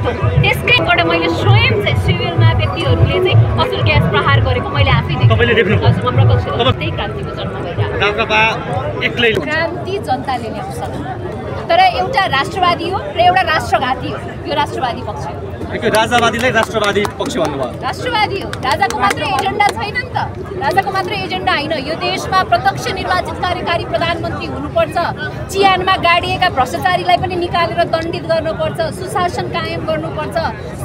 त्यसकैबाट मैले स्वयं चाहिँ सिभिलमा व्यक्तिहरूले चाहिँ असुर ग्यास प्रहार गरेको मैले आफै देखेँ। तपाईले देख्नुभयो? हजुर, हाम्रो पक्षमा त्यही क्रान्तिको जन्म भइरहेको। राप्रपा एक्लै क्रान्ति जनताले ल्याउँछ, तर एउटा राष्ट्रवादी हो र एउटा राष्ट्रघाती हो। यो राष्ट्रवादी पक्ष हो। राजावादीलाई राष्ट्रवादी पक्ष भन्नुभयो। राष्ट्रवादी हो। राजाको मात्र एजेन्डा छैन नि त। राजाको मात्र एजेन्डा होइन, यो देशमा प्रत्यक्ष निर्वाचित कार्यकारी प्रधानमन्त्री हुनुपर्छ। चिहानमा गाडिएका भ्रष्टाचारीलाई पनि निकालेर दण्डित गर्नुपर्छ। सुशासन कायम गर्नुपर्छ।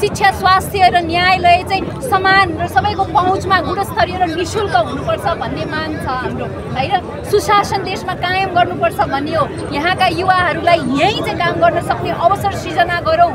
शिक्षा, स्वास्थ्य र न्यायालय चाहिँ समान र सबैको पहुँचमा गुणस्तरीय र निःशुल्क हुनुपर्छ भन्ने माग छ हाम्रो, होइन। सुशासन देशमा कायम गर्नुपर्छ भन्ने हो। यहाँका युवाहरूलाई यहीँ चाहिँ काम गर्न सक्ने अवसर सृजना गरौँ।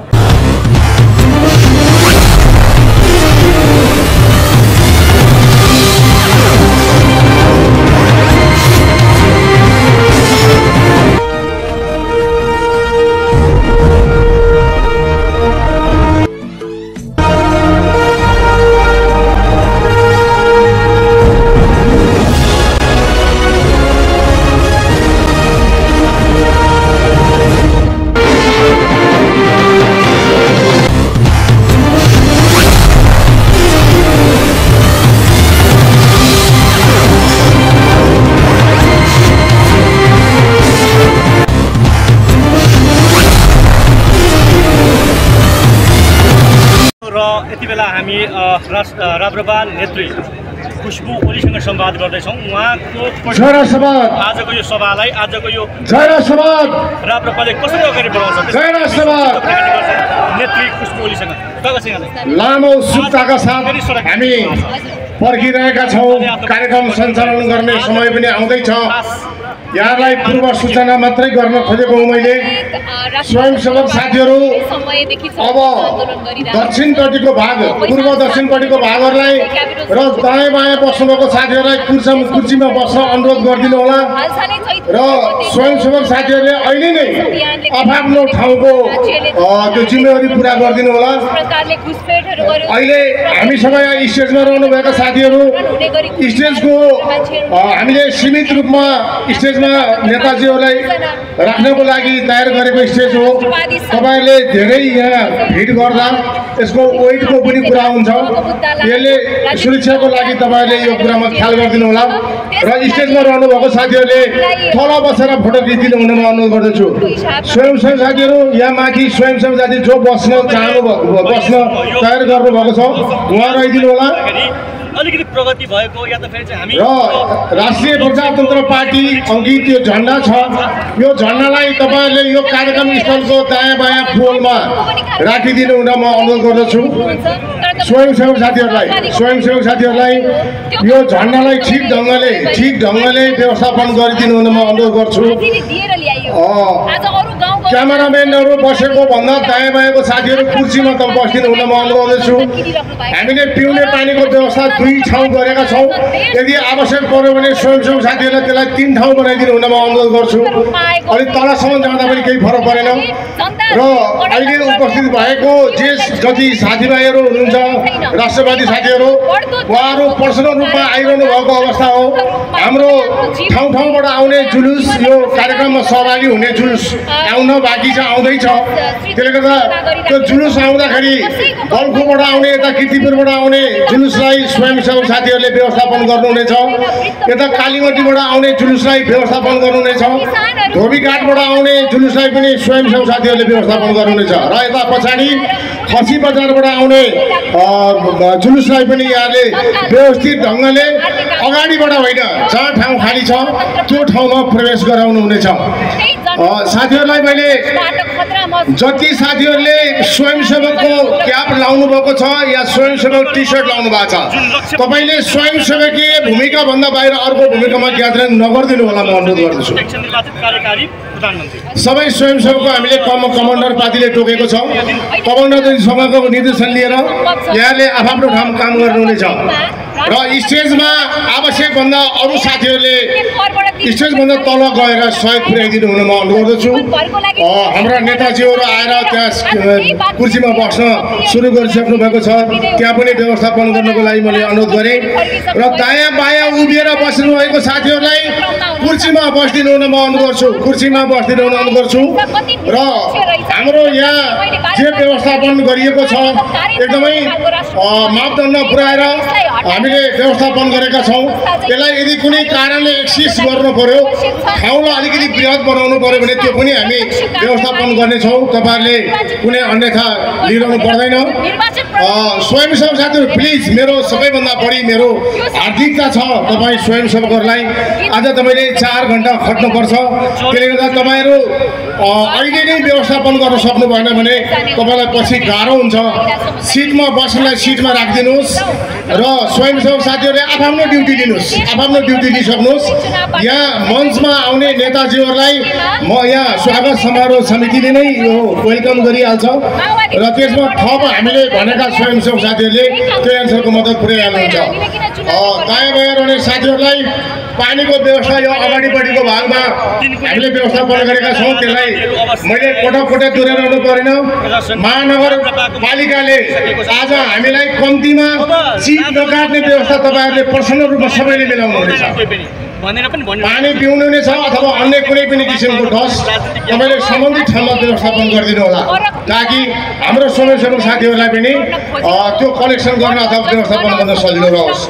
यति बेला हामी राप्रपा नेत्री खुशबु ओलीसँग संवाद गर्दैछौँ। उहाँको आजको यो सभालाई, आजको यो राप्रपाले कसरी अगाडि बढाउँछ नेत्री खुशबु ओलीसँग लामो उत्सुकताका साथ हामी पर्खिरहेका छौँ। कार्यक्रम सञ्चालन गर्ने समय पनि आउँदैछ। यहाँलाई पूर्व सूचना मात्रै गर्न खोजेको हुँ मैले। स्वयंसेवक साथीहरू अब दक्षिणपट्टिको भाग, पूर्व दक्षिणपट्टिको भागहरूलाई र दायाँ बायाँ बस्नुभएको साथीहरूलाई कुर्सीमा बस्न अनुरोध गरिदिनु होला। र स्वयंसेवक साथीहरूले अहिले नै आफ्नो ठाउँको त्यो जिम्मेवारी पुरा गरिदिनु होला। अहिले हामीसँग यहाँ स्टेजमा रहनुभएका साथीहरू, स्टेजको हामीले सीमित रूपमा स्टेजमा नेताजीहरूलाई राख्नको लागि तयार गरेको स्टेज हो। तपाईँहरूले धेरै यहाँ भिड गर्दा यसको वेटको पनि कुरा हुन्छ। यसले सुरक्षाको लागि तपाईँहरूले यो कुरामा ख्याल गरिदिनु होला। र स्टेजमा रहनुभएको साथीहरूले तल बसेर फोटो खिचिदिनु हुन म अनुरोध गर्दछु। स्वयंसेवक साथीहरू यहाँ माथि स्वयंसेवक साथी जो बस्न बस्न तयार गर्नुभएको छ उहाँ रहिदिनु होला। अलिकति प्रगति भएको या त फेरि चाहिँ हामी र राष्ट्रिय प्रजातन्त्र पार्टी अङ्कित यो झन्डा छ। यो झन्डालाई तपाईँहरूले यो कार्यक्रम स्थलको दायाँ बायाँ पोलमा राखिदिनु हुन म अनुरोध गर्दछु। स्वयंसेवक साथीहरूलाई यो झन्डालाई ठिक ढङ्गले व्यवस्थापन गरिदिनु हुन म अनुरोध गर्छु। क्यामेराम्यानहरू बसेको भन्दा दायाँ बायाँको साथीहरू कुर्सीमा त बस्दिनु हुन म अनुरोध गर्दछु। हामीले पिउने पानीको व्यवस्था 2 ठाउँ गरेका छौँ। यदि आवश्यक पर्यो भने स्वयंसेवक साथीहरूलाई त्यसलाई 3 ठाउँ बनाइदिनु हुन म अनुरोध गर्छु। अलिक तलसम्म जाँदा पनि केही फरक परेन। र अहिले उपस्थित भएको जति साथीभाइहरू हुनुहुन्छ, राष्ट्रवादी साथीहरू, उहाँहरू पर्सनल रूपमा आइरहनु भएको अवस्था हो। हाम्रो ठाउँबाट आउने जुलुस, यो कार्यक्रममा सहभागी हुने जुलुस आउन बाँकी छ, आउँदैछ। त्यसले गर्दा त्यो जुलुस आउँदाखेरि बल्खुबाट आउने, यता किर्तिपुरबाट आउने जुलुसलाई स्वयंसेवक साथीहरूले व्यवस्थापन गर्नुहुनेछ। यता कालीमतीबाट आउने जुलुसलाई व्यवस्थापन गर्नुहुनेछ। धोबीघाटबाट आउने जुलुसलाई पनि स्वयंसेवक साथीहरूले व्यवस्थापन गर्नुहुनेछ। र यता पछाडि खसी बजारबाट आउने जुलुसलाई पनि यहाँले व्यवस्थित ढङ्गले अगाडिबाट होइन, जहाँ ठाउँ खाली छ त्यो ठाउँमा प्रवेश गराउनुहुनेछ। साथीहरूलाई मैले जति साथीहरूले स्वयंसेवकको क्याप लाउनु भएको छ या स्वयंसेवक टी सर्ट लाउनु भएको छ, तपाईँले स्वयंसेवकीय भूमिका भन्दा बाहिर अर्को भूमिकामा ज्ञापन नगरिदिनु होला म अनुरोध गर्दछु। सबै स्वयंसेवकको हामीले कमान्डर पार्टीले टोकेको छ। कमान्डरसँगको निर्देशन लिएर यहाँले आफ्नो ठाउँ काम गर्नुहुनेछ। र स्टेजमा आवश्यक भन्दा अरू साथीहरूले स्टेजभन्दा तल गएर सहयोग पुर्याइदिनु हुन म अनुरोध गर्दछु। हाम्रा नेताजीहरू आएर त्यहाँ कुर्सीमा बस्न सुरु गरिसक्नु भएको छ, त्यहाँ पनि व्यवस्थापन गर्नको लागि मैले अनुरोध गरेँ। र दायाँ बायाँ उभिएर बस्नुभएको साथीहरूलाई कुर्सी कुर्सीमा बस्दिनु हुन म अनुरोध गर्छु, कुर्सीमा बस्दिनु हुन अनुरोध गर्छु। र हाम्रो यहाँ जे व्यवस्थापन गरिएको छ एकदमै मापदण्ड पुर्याएर हामीले व्यवस्थापन गरेका छौँ। त्यसलाई यदि कुनै कारणले एक्सिस गर्नु पर्यो, ठाउँलाई अलिकति बृहत बनाउनु पर्यो भने त्यो पनि हामी व्यवस्थापन गर्नेछौँ। तपाईँहरूले कुनै अन्यथा लिइरहनु पर्दैन। स्वयंसेवक साथीहरू प्लिज, मेरो सबैभन्दा बढी मेरो हार्दिकता छ तपाईँ स्वयंसेवकहरूलाई। आज तपाईँले 4 घन्टा खट्नुपर्छ, त्यसले गर्दा तपाईँहरू अहिले नै व्यवस्थापन गर्न सक्नु भएन भने तपाईँलाई पछि गाह्रो हुन्छ। सिटमा बस्नलाई सिटमा राखिदिनुहोस् र स्वयंसेवक साथीहरूले आफ्नो ड्युटी लिनुहोस्, आफ्नो ड्युटी लिइसक्नुहोस्। यहाँ मञ्चमा आउने नेताजीहरूलाई म यहाँ स्वागत समारोह समितिले नै यो वेलकम गरिहाल्छ र त्यसमा थप हामीले भनेका स्वयंसेवक साथीहरूले त्यो एन्सरको मद्दत पुर्याइहाल्नुहुन्छ। दायाँ बायाँ रहने साथीहरूलाई पानीको व्यवस्था यो अगाडिपट्टिको भागमा हामीले व्यवस्थापन गरेका छौँ। त्यसलाई मैले कोठा दोहोऱ्याउनु परेन। महानगरपालिकाले आज हामीलाई कम्तीमा सिट नकाट्ने व्यवस्था तपाईँहरूले पर्सनल रूपमा सबैले मिलाउनु हुनेछ। पानी पिउनु नै छ अथवा अन्य कुनै पनि किसिमको डस्ट तपाईँले सम्बन्धित ठाउँमा व्यवस्थापन गरिदिनु होला, ताकि हाम्रो स्वयंसेवक साथीहरूलाई पनि त्यो कलेक्सन गर्न अथवा व्यवस्थापन गर्न सजिलो रहोस्।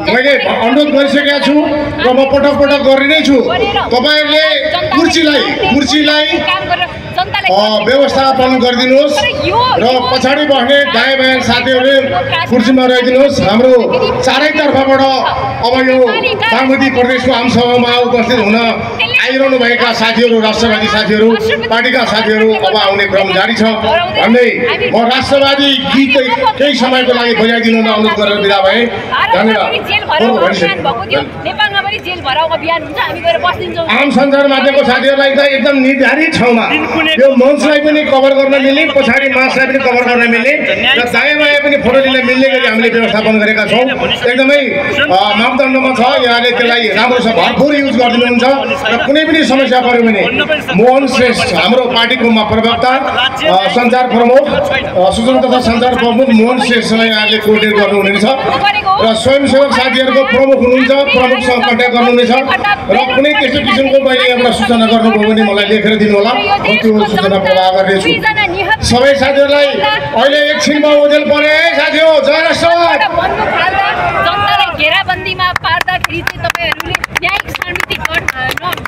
मैले अनुरोध गरिसकेका छु र म पटक गरि नै छु, तपाईँहरूले कुर्सीलाई व्यवस्थापन गरिदिनुहोस् र पछाडि बस्ने दायाँ बायाँ साथीहरूले कुर्सीमा रहिदिनुहोस्। हाम्रो चारैतर्फबाट अब यो बागमती प्रदेशको आमसभामा उपस्थित हुन आइरहनु भएका साथीहरू, राष्ट्रवादी साथीहरू, पार्टीका साथीहरू अब आउने क्रम जारी छ भन्दै म राष्ट्रवादी गीत केही समयको लागि बजाइदिनु अनुरोध गरेर बिदा भए। धन्यवाद। आम सञ्चार माध्यमको साथीहरूलाई त एकदम निर्धारित ठाउँमा यो मञ्चलाई पनि कभर गर्न मिल्ने, पछाडि मासलाई पनि कभर गर्न मिल्ने र दायाँ बायाँ पनि फोटो लिन मिल्ने गरी हामीले व्यवस्थापन गरेका छौँ। एकदमै मापदण्डमा छ, यहाँले त्यसलाई राम्रोसँग भरपुर युज गरिदिनुहुन्छ र कुनै पनि समस्या पऱ्यो भने मोहन श्रेष्ठ हाम्रो पार्टीको प्रवक्ता, सञ्चार प्रमुख, सूचना तथा सञ्चार प्रमुख मोहन श्रेष्ठलाई यहाँले कोर्डिनेट गर्नुहुनेछ र स्वयंसेवक साथीहरूको प्रमुख हुनुहुन्छ, प्रमुखसँग कन्ट्याक्ट गर्नुहुनेछ र कुनै त्यस्तो किसिमको मैले एउटा सूचना गर्नुभयो भने मलाई लेखेर दिनु होला, त्यो सूचना प्रवाह गर्नेछु। सबै साथीहरूलाई अहिले एकछिनमा ओझेल परे है साथीहरू, जय राष्ट्र। घेराबन्दीमा पार्दाखेरि चाहिँ तपाईँहरूले न्यायिक समिति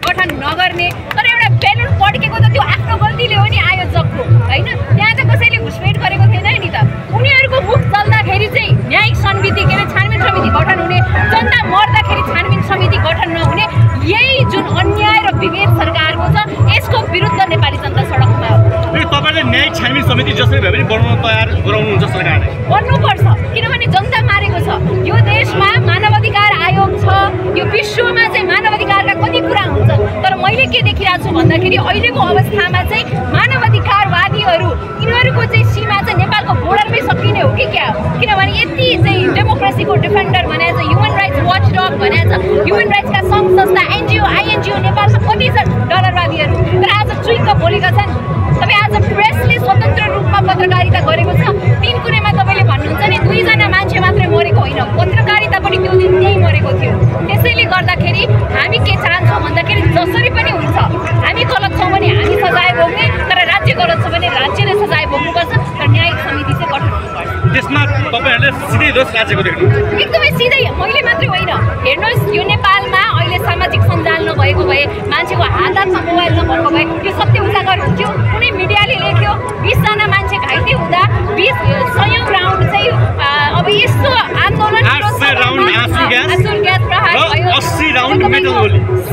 गठन नगर्ने, तर एउटा बेलुन पड्केको त त्यो आफ्नो गल्तीले हो नि आयोजकको, होइन? त्यहाँ त कसैले घुसपेट गरेको थिएन नि त। उनीहरूको मुख चल्दाखेरि चाहिँ न्यायिक समिति के अरे छानबिन समिति गठन हुने, जनता मर्दाखेरि छानबिन समिति गठन नहुने, यही जुन अन्याय र विभेद सरकारको छ यसको विरुद्ध नेपाली जनता सडकमा हो। तपाईँले न्यायिक छानबिन समिति जसरी भए पनि बनाउन तयार गराउनुहुन्छ सरकारले? गर्नुपर्छ, किनभने जनता मारेको छ। यो देशमा मानवाधिकार आयोग छ, यो विश्वमा चाहिँ मानवाधिकारका कति कुरा हुन्छ, तर मैले के देखिरहेको छु भन्दाखेरि अहिलेको अवस्थामा चाहिँ मानवाधिकारवादीहरू यिनीहरूको चाहिँ सीमा चाहिँ नेपालको बोर्डरमै सकिने हो कि क्या? किनभने यति चाहिँ डेमोक्रेसीको डिफेन्डर भनेको छ, ह्युमन राइट्स वाचडग भनेको छ, ह्युमन राइट्सका सङ्घ संस्था एनजिओ आइएनजिओ नेपालमा कति छ डलरवादीहरू, तर आज चुइक्क बोलेका छन्। तपाईँ आज प्रेसले स्वतन्त्र रूपमा पत्रकारिता गरेको छ, 3 कुनेमा तपाईँले भन्नुहुन्छ नि 2 जना मान्छे मात्रै मरेको होइन, पत्रकारिता पनि त्यो दिन त्यही मरेको थियो। त्यसैले गर्दाखेरि हामी के चाहन्छौँ भन्दाखेरि जसरी पनि हुन्छ, हामी गलत छौँ भने हामी सजाय भोग्ने, तर राज्य गलत छ भने राज्यले सजाय भोग्नुपर्छ, तर न्यायिक समिति चाहिँ गठन हुनुपर्छ। त्यसमा तपाईँहरूले सिधै दोष राज्यको देख्नु? एकदमै सिधै, मैले मात्रै होइन। हेर्नुहोस्, यो नेपालमा अहिले सामाजिक सञ्जाल नभएको भए, मान्छेको हातमा मोबाइल नभएको भए यो सत्य उजागर हुन्थ्यो। कुनै मिडियाले लेख्यो 20 जना मान्छे घाइते हुँदा 100औं राउन्ड चाहिँ अब यस्तो आन्दोलन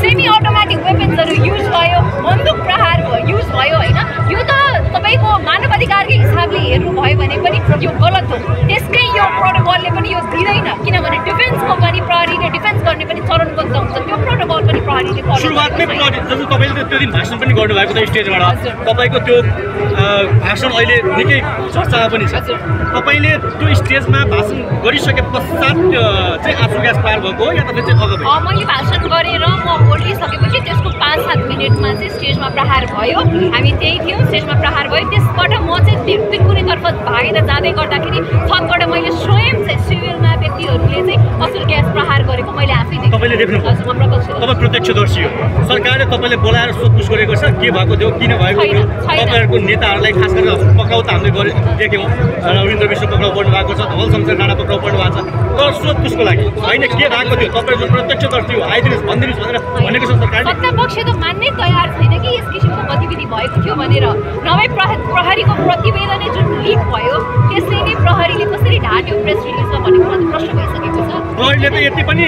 सेमी अटोमेटिक वेपन्सहरू युज भयो, बन्दुक प्रहार युज भयो, होइन? यो त तपाईँको मानवाधिकारकै हिसाबले हेर्नु भयो भने पनि यो गलत हो। त्यसकै यो प्रोटोकलले पनि यो दिँदैन, किनभने डिफेन्सको पनि प्रहरीले डिफेन्स गर्ने पनि चरणबद्ध हुन्छ, त्यो प्रोटोकल पनि प्रहरीले सुरुवातमै जस्तो तपाईँले त्यो दिन भाषण पनि गर्नुभएको थियो स्टेजबाट, तपाईँको त्यो भाषण अहिले निकै चर्चामा पनि छ। तपाईँले त्यो स्टेजमा भाषण गरिसके पश्चात चाहिँ आँसु ग्यास पार भएको हो या तपाईँ चाहिँ अगाडि? मैले भाषण गरेर म बोलिसकेपछि त्यसको 5-7 मिनटमा चाहिँ स्टेजमा प्रहार भयो, हामी त्यही थियौँ, स्टेजमा प्रहार भयो। त्यसबाट म चाहिँ कुनैतर्फ भागेर जाँदै गर्दाखेरि छतबाट मैले स्वयं चाहिँ सिभिलमा व्यक्तिहरूले चाहिँ असुर ग्यास प्रहार गरेको मैले आफै देखेँ। तपाईँले देख्नुभयो? हजुर, म प्रत्यक्ष। तपाईँ प्रत्यक्षदर्शी हो। सरकारले तपाईँले बोलाएर सोधपुछ गरेको छ के भएको थियो, किन भएको थियो? तपाईँहरूको नेताहरूलाई खास गरेर पक्राउ त हामीले देख्यौँ, रविन्द्र विश्व पक्राउ पर्नु भएको छ, धवल शमशेर राणा पक्राउ पर्नु भएको छ। तर सोधपुछको लागि होइन, के भएको थियो? तपाईँहरू प्रत्यक्षदर्शी हो, आइदिनुहोस् भनिदिनुहोस् भनेर भनेको छ सरकारले। सत्तापक्ष त मान्नै तयार छैन कि यस किसिमको गतिविधि भएको थियो भनेर। नभए प्रहरीको प्रतिवेदन जुन लिक भयो त्यसले नै प्रहरीले कसरी ढाट्यो प्रेस रिलिजमा भनेको मलाई प्रश्न भइसकेको छ। प्रहरीले त यति पनि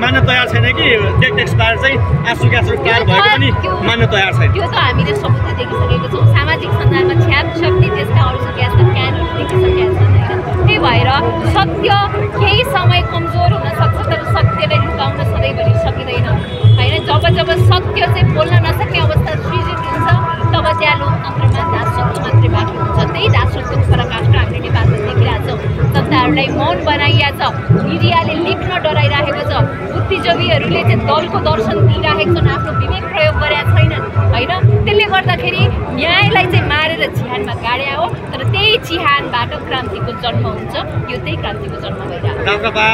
मान्न तयार छैन कि डेट एक्सपायर चाहिँ आँसु ग्यास पार भएको पनि मान्न तयार छैन। त्यो त हामीले सबुत देखिसकेको छौँ। सामाजिक सञ्जालमा छ्याप शक्ति त्यसका अरू ग्यासका क्यानहरू देखिसकेका छन् होइन। त्यही भएर सत्य केही समय कमजोर हुन सक्छ तर सत्यलाई लुकाउन सधैँभरि सकिँदैन होइन। जब सत्य चाहिँ बोल्न नसक्ने अवस्था सृजित हुन्छ तब त्यहाँ लोकतन्त्रमा दासत्व मात्रै बाँकी हुन्छ। त्यही दासत्वको पराकाष्ठ हामीले नेपालमा देखिरहेको छौँ। जनताहरूलाई मौन बनाइरहेको छ, मिडियाले लेख्न डराइरहेको छ, बुद्धिजीवीहरूले चाहिँ दलको दर्शन दिइरहेको छन्, आफ्नो विवेक प्रयोग गरेका छैनन् होइन। त्यसले गर्दाखेरि न्यायलाई चाहिँ मारेर चिहानमा गाड्या हो तर त्यही चिहानबाट क्रान्तिको जन्म हुन्छ। यो त्यही क्रान्तिको जन्म भइरहेको छ। राप्रपा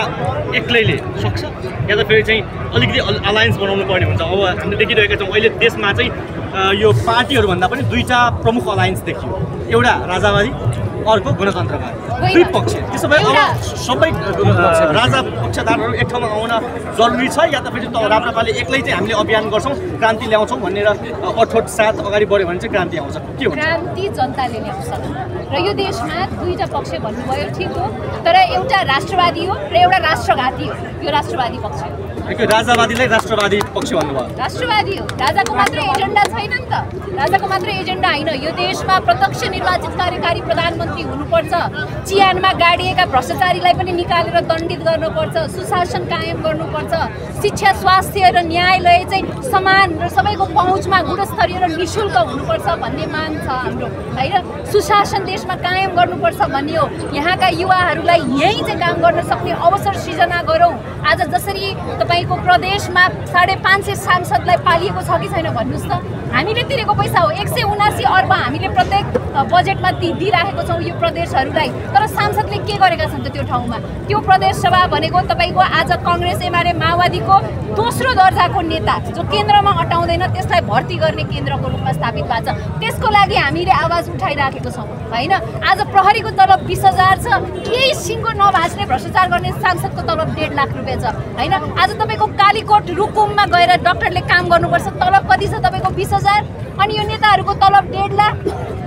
एक्लैले सक्छ या त फेरि चाहिँ अलिकति अलायन्स बनाउनु पर्ने हुन्छ? अब हामीले देखिरहेका छौँ अहिले देशमा चाहिँ यो पार्टीहरूभन्दा पनि दुईवटा प्रमुख अलायन्स देखियो, एउटा राजावादी अर्को गणतन्त्रवादी, दुई पक्ष। त्यसो भए अब सबै राजा पक्षधारहरू एक ठाउँमा आउन जरुरी छ या त फेरि राप्रपाले एक्लै चाहिँ हामीले अभियान गर्छौँ क्रान्ति ल्याउँछौँ भनेर अठोट साथ अगाडि बढ्यो भने चाहिँ क्रान्ति आउँछ? के हुन्छ? क्रान्ति जनताले ल्याउँछ र यो देशमा दुईवटा पक्ष भन्नुभयो ठिक हो, तर एउटा राष्ट्रवादी हो र एउटा राष्ट्रघाती हो। यो राष्ट्रवादी पक्ष हो। राजावादीलाई राष्ट्रवादी पक्ष भन्नुभयो? राष्ट्रवादी हो। राजाको मात्र एजेन्डा छैन नि त। राजाको मात्र एजेन्डा होइन, यो देशमा प्रत्यक्ष निर्वाचित कार्यकारी प्रधानमन्त्री हुनुपर्छ, चिहानमा गाडिएका भ्रष्टाचारीलाई पनि निकालेर दण्डित गर्नुपर्छ, सुशासन कायम गर्नुपर्छ, शिक्षा स्वास्थ्य र न्यायालय चाहिँ समान र सबैको पहुँचमा गुणस्तरीय र निःशुल्क हुनुपर्छ भन्ने माग छ हाम्रो होइन। सुशासन देशमा कायम गर्नुपर्छ भन्ने हो। यहाँका युवाहरूलाई यहीँ चाहिँ काम गर्न सक्ने अवसर सृजना गरौँ। आज जसरी तपाईँको प्रदेशमा 550 सांसदलाई पालिएको छ कि छैन भन्नुहोस् त। हामीले तिरेको पैसा हो 179 अर्ब हामीले प्रत्येक बजेटमा दिइराखेको छौँ यो प्रदेशहरूलाई। तर सांसदले के गरेका छन् त त्यो ठाउँमा? त्यो प्रदेश सभा भनेको तपाईँको आज कङ्ग्रेस एमाले माओवादीको दोस्रो दर्जाको नेता जो केन्द्रमा अटाउँदैन त्यसलाई भर्ती गर्ने केन्द्रको रूपमा स्थापित भएको छ। त्यसको लागि हामीले आवाज उठाइराखेको छौँ होइन। आज प्रहरीको तलब 20,000 छ, केही सिङ्गो नभाँच्ने भ्रष्टाचार गर्ने सांसदको तलब 1.5 लाख रुपियाँ छ होइन। आज तपाईँको कालीकोट रुकुममा गएर डाक्टरले काम गर्नुपर्छ, तलब कति छ तपाईँको? 20,000। अनि यो नेताहरूको तलब 1.5 लाख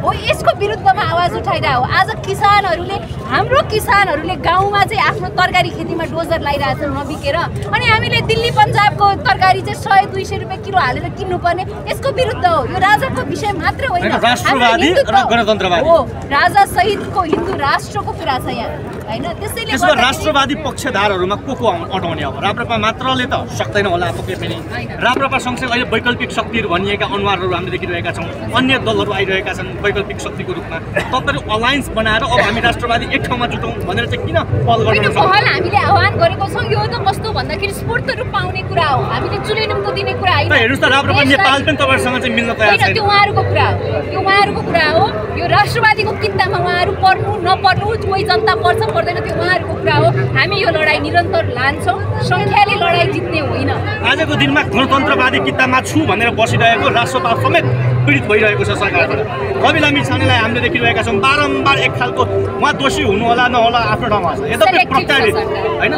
हो। यसको विरुद्धमा आवाज उठाइरहेको हो। आज किसानहरूले हाम्रो किसानहरूले गाउँमा चाहिँ आफ्नो तरकारी खेतीमा डोजर लगाइरहेछन् नबिकेर, अनि हामीले दिल्ली पन्जाबको तरकारी चाहिँ 100-200 रुपियाँ किलो हालेर किन्नुपर्ने, यसको विरुद्ध हो। यो राजाको विषय मात्र होइन, राष्ट्रवादी र गणतन्त्रवादी हो। राजा सहितको हिन्दू राष्ट्रको कुरा छ यहाँ होइन। त्यसैले राष्ट्रवादी पक्षधारहरूमा को अटाउने? अब राप्रपा मात्रले त सक्दैन होला पक्कै पनि। राप्रपा सँगसँगै अहिले वैकल्पिक शक्तिहरू भनिएका अनुहारहरू हामीले देखिरहेका छौँ, अन्य दलहरू आइरहेका छन् वैकल्पिक शक्तिको रूपमा। तपाईँहरू अलायन्स बनाएर अब हामी राष्ट्रवादी एक ठाउँमा जुटौँ भनेर चाहिँ किन पहल गर्नु? पहल हामीले आह्वान गरेको छौँ। यो त कस्तो भन्दाखेरि स्फूर्त रूप पाउने कुरा हो, हामीले चुनिनुको दिने कुरा होइन। हेर्नुहोस् त राप्रपा नेपाल पनि तपाईँहरूसँग चाहिँ मिल्न तयार छैन। त्यो उहाँहरूको कुरा हो, यो उहाँहरूको कुरा हो। यो राष्ट्रवादीको किताबमा उहाँहरू पर्नु नपर्नु कोही जनता पर्छ पर्दैन त्यो उहाँहरूको कुरा हो। हामी यो लडाइँ निरन्तर लान्छौँ, सङ्ख्याले लडाइँ जित्ने होइन। आजको दिनमा गणतन्त्रवादी किताबमा छु भनेर बसिरहेको राष्ट्रपा समेत पीडित भइरहेको छ सरकारबाट। रवि लामिछानेलाई हामीले देखिरहेका छौँ बारम्बार एक खालको उहाँ दोषी हुनु होला नहोला आफ्नो ठाउँमा छ, यद्यपि प्रत्यारित होइन।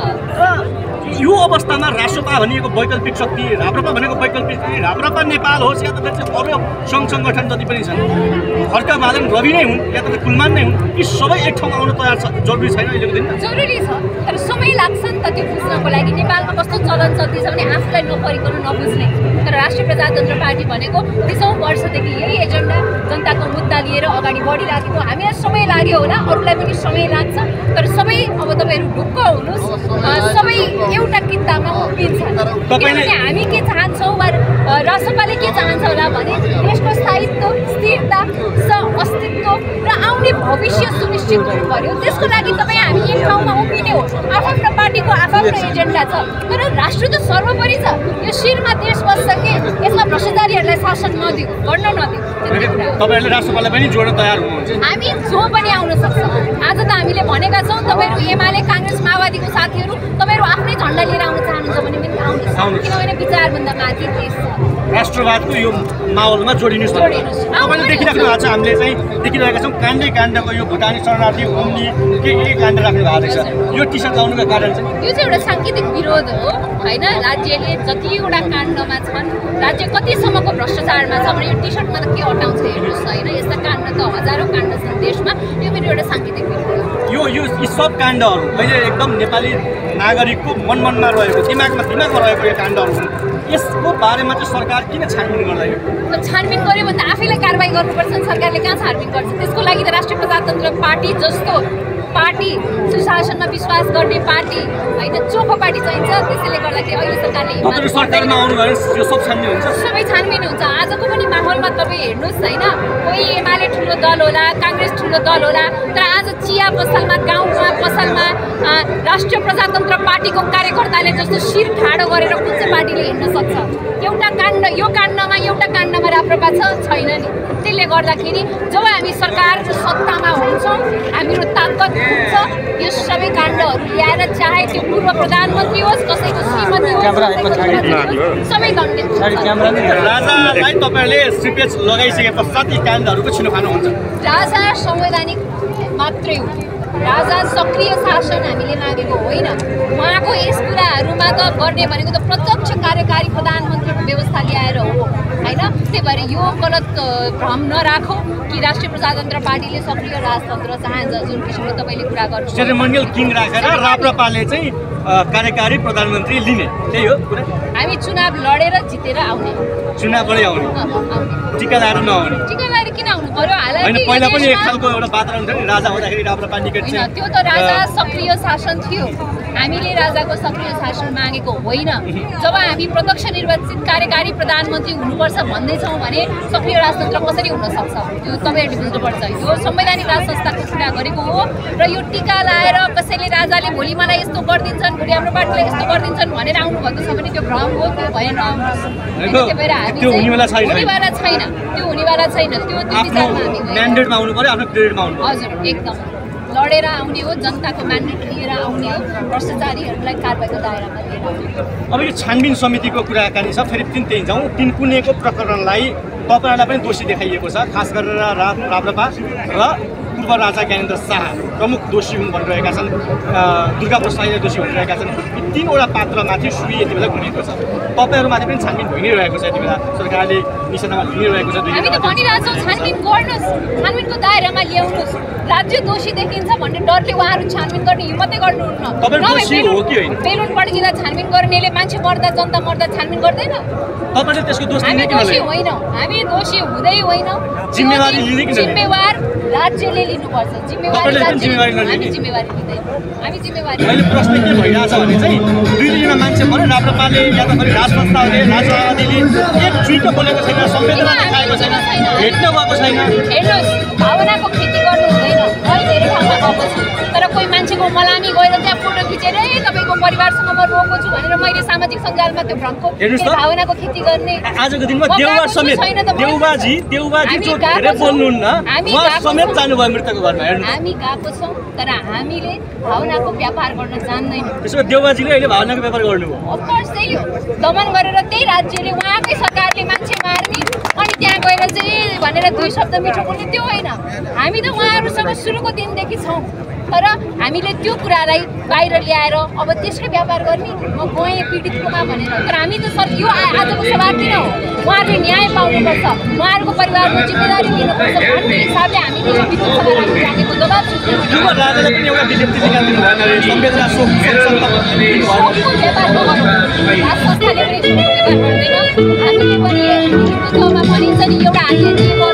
यो अवस्थामा राष्ट्रपा भनिएको वैकल्पिक शक्ति, राप्रपा भनेको वैकल्पिक शक्ति, राप्रपा नेपाल होस् या त फेरि अरू सङ्घ सङ्गठन जति पनि छन्, खड्का-बादल रवि नै हुन् या त कुलमान नै हुन्, यी सबै एक ठाउँमा आउनु तयार छ? जरुरी छैन अहिलेको दिनमा? जरुरी छ, तर समय लाग्छ नि त त्यो बुझ्नको लागि। नेपालमा कस्तो चलन चल्ती छ भने आफूलाई नपरिकन नबुझ्ने। तर राष्ट्रिय प्रजातन्त्र पार्टी भनेको 20औं वर्षदेखि यही एजेन्डा जनताको मुद्दा लिएर अगाडि बढिराखेको। हामीलाई समय लाग्यो होला, अरूलाई पनि समय लाग्छ, तर सबै अब तपाईँहरू ढुक्क हुनुहोस्, सबै एउटा किताबमा उभिन्छ। किनभने हामी के चाहन्छौँ वा राष्ट्रपाले के चाहन्छ होला भने देशको स्थायित्व, स्थिरता, अस्तित्व र आउने भविष्य सुनिश्चित गर्नु पर्यो। त्यसको लागि तपाईँ हामी एक ठाउँमा उभिने हो। आफ्नो पार्टीको आफ्नो एजेन्डा छ, तर राष्ट्र त सर्वोपरि छ। यो शिरमा देश बस्छ कि यसमा भ्रष्टाचारीहरूलाई शासन नदिऊ, गर्न नदिऊ। तपाईँहरूले राष्ट्रपालाई पनि जोड्न तयार हुनुहुन्छ? हामी जो पनि आउन सक्छ। आज त हामीले भनेका छौँ तपाईँहरू एमाले काङ्ग्रेस माओवादीको साथीहरू तपाईँहरू आफ्नै देखाउनु किनभने विचारभन्दा माथि देश छ राष्ट्रवादको यो माहौलमा जोडिनुहोस् तपाईँले देखिराख्नु भएको छ हामीले चाहिँ देखिरहेका छौँ काण्डै काण्डको यो भुटानी शरणार्थी ओम्नी के काण्ड राख्नु भएको छ यो टी सर्ट लाउनुको कारण चाहिँ यो चाहिँ एउटा साङ्केतिक विरोध हो होइन राज्यले जतिवटा काण्डमा छन् राज्य कतिसम्मको भ्रष्टाचारमा छ भने यो टी सर्टमा त के हटाउँछ हेर्नुहोस् होइन यस्ता काण्ड त हजारौँ काण्ड छन् देशमा यो मेरो एउटा साङ्केतिक विरोध हो यो यी सब काण्डहरू अहिले एकदम नेपाली नागरिकको मनमनमा रहेको दिमागमा रहेको यो काण्डहरू हुन् यसको बारेमा चाहिँ सरकार किन छानबिन गर्दैन छानबिन गर्यो भने त आफैलाई कारबाही गर्नुपर्छ सरकारले कहाँ छानबिन गर्छ त्यसको लागि त राष्ट्रिय प्रजातन्त्र पार्टी जस्तो पार्टी सुशासनमा विश्वास गर्ने पार्टी होइन चोखो पार्टी चाहिन्छ त्यसैले गर्दाखेरि अहिले सरकारले सरकारमा आउनु भयो यो सब छानबिन हुन्छ सबै छानबिन हुन्छ आजको पनि माहौलमा तपाईँ हेर्नुहोस् होइन कोही एमाले ठुलो दल होला काङ्ग्रेस ठुलो दल होला तर आज चिया पसलमा गाउँमा पसलमा राष्ट्रिय प्रजातन्त्र पार्टीको कार्यकर्ताले जस्तो शिर ठाडो गरेर कुन चाहिँ पार्टीले हिँड्न सक्छ एउटा काण्ड यो काण्डमा राप्रपा छैन नि त्यसले गर्दाखेरि जब हामी सरकारको सत्तामा हुन्छौँ हाम्रो ताकत हुन्छ यो सबै काण्डहरू ल्याएर चाहे त्यो पूर्व प्रधानमन्त्री होस् कसैको श्रीमती होस् सबै दण्डित राजालाई तपाईँले सिपेज लगाइसके पश्चात यी काण्डहरूको छिनोफानो हुन्छ राजा संवैधानिक मात्रै हो राजा सक्रिय शासन हामीले मागेको होइन उहाँको यस कुराहरूमा त गर्ने भनेको त प्रत्यक्ष कार्यकारी प्रधानमन्त्रीको व्यवस्था ल्याएर हो होइन त्यही भएर यो गलत भ्रम नराखौँ कि राष्ट्रिय प्रजातन्त्र पार्टीले सक्रिय राजतन्त्र चाहन्छ जुन किसिमको तपाईँले कुरा गर्नु सेरेमोनियल किङ राखेर राप्रपाले चाहिँ कार्यकारी प्रधानमन्त्री लिने त्यही हो कुरा हामी चुनाव लडेर जितेर आउने चुनावबाटै आउने टिका लाएर नआउने टिका लाएर किन आउनु पर्यो हालाकि पहिला पनि एक खालको एउटा वातावरण थियो नि राजा हुँदाखेरि राप्रपा निकट होइन त्यो त राजा सक्रिय शासन थियो हामीले राजाको सक्रिय शासन मागेको होइन जब हामी प्रत्यक्ष निर्वाचित कार्यकारी प्रधानमन्त्री हुनुपर्छ भन्दैछौँ भने सक्रिय राजतन्त्र कसरी हुन सक्छ त्यो तपाईँहरूले बुझ्नुपर्छ यो संवैधानिक राज संस्थाको कुरा गरेको हो र यो टिका लाएर कसैले राजाले भोलि मलाई यस्तो गरिदिन्छन् भोलि हाम्रो पार्टीले यस्तो गरिदिन्छन् भनेर आउनुभएको छ भने त्यो भ्रम हो त्यो भएन त्यही भएर हामी हुनेवाला छैन त्यो हुनेवाला छैन त्यो विचारमा हामी म्यान्डेटमा आउनु पर्यो आफ्नो पिरियडमा आउनु हजुर एकदम लडेर आउने हो जनताको म्यान्डेट लिएर आउने हो भ्रष्टाचारीहरूलाई कारबाहीको दायरामा लिएर आउने अब यो छानबिन समितिको कुराकानी छ फेरि त्यही जाउँ तिनकुनेको प्रकरणलाई तपाईँहरूलाई पनि दोषी देखाइएको छ खास गरेर राप्रपा र पूर्व राजा ज्ञानेन्द्र शाह प्रमुख दोषी हुन् भनिरहेका छन् दुर्गा प्रसादले दोषी भनिरहेका छन् यी तीनवटा पात्रमाथि सुई यति बेला गुनेको छ तपाईँहरूमाथि पनि छानबिन भइ नै रहेको छ यति बेला सरकारले निशानामा लिइरहेको छ हामी त भनिरहेछौँ छानबिन गर्नुहोस् छानबिनको दायरामा ल्याउनुहोस् राज्य दोषी देखिन्छ भन्ने डरले उहाँहरू छानबिन गर्ने हिम्मतै गर्नुहुन्न बेलुन पड्किँदा छानबिन गर्नेले मान्छे मर्दा जनता मर्दा छानबिन गर्दैन तपाईँले त्यसको दोष हामी दोषी होइनौँ हामी दोषी हुँदै होइनौँ जिम्मेवार राज्यले लिनुपर्छ जिम्मेवारी हामी जिम्मेवारी लिँदैन हामी जिम्मेवारी मैले प्रश्न के भइरहेछ भने चाहिँ दुई दुईजना मान्छे मऱ्यो राप्रपाले या त फेरि राज संस्थाहरूले राजनीतिले एक चुइटो बोलेको छैन संवेदना देखाएको छैन भेट्न गएको छैन हेर्नुहोस् भावनाको खेती गर्नु हुँदैन मैले धेरै ठाउँमा गएको छु तर कोही मान्छेको मलामी गएर त्यहाँ फोटो खिचेर तपाईँको परिवारसँग म रोएको छु भनेर मैले सामाजिक सञ्जालमा त्यो भ्रमको भावनाको खेती गर्ने आजको दिनमा देउबा समेत देउबाजी जो धेरै बोल्नुहुन्न उहाँ समेत जानुभयो मृतकको घरमा हेर्नु हामी गएको छौँ तर हामीले भावनाको व्यापार गर्न जान्दैनौँ त्यसो देउबाजीले अहिले भावनाको व्यापार गर्नुभयो अफकोर्स त्यही हो दमन गरेर त्यही राज्यले उहाँकै सरकारले मान्छे मार्ने अनि त्यहाँ गएर चाहिँ भनेर दुई शब्द मिठो बोल्ने त्यो होइन हामी त उहाँहरूसँग सुरुको दिनदेखि छौँ तर हामीले त्यो कुरालाई बाहिर ल्याएर अब त्यसकै व्यापार गर्ने म गएँ पीडितकोमा भनेर तर हामी त सर यो आजको सभा किन हो उहाँहरूले न्याय पाउनुपर्छ उहाँहरूको परिवारको जिम्मेदारी लिनुपर्छ भन्ने हिसाबले हामीले यो विरोध सभालाई राखेको दबाब राज संस्थाले पनि हामीले पनि भनिन्छ नि एउटा हातले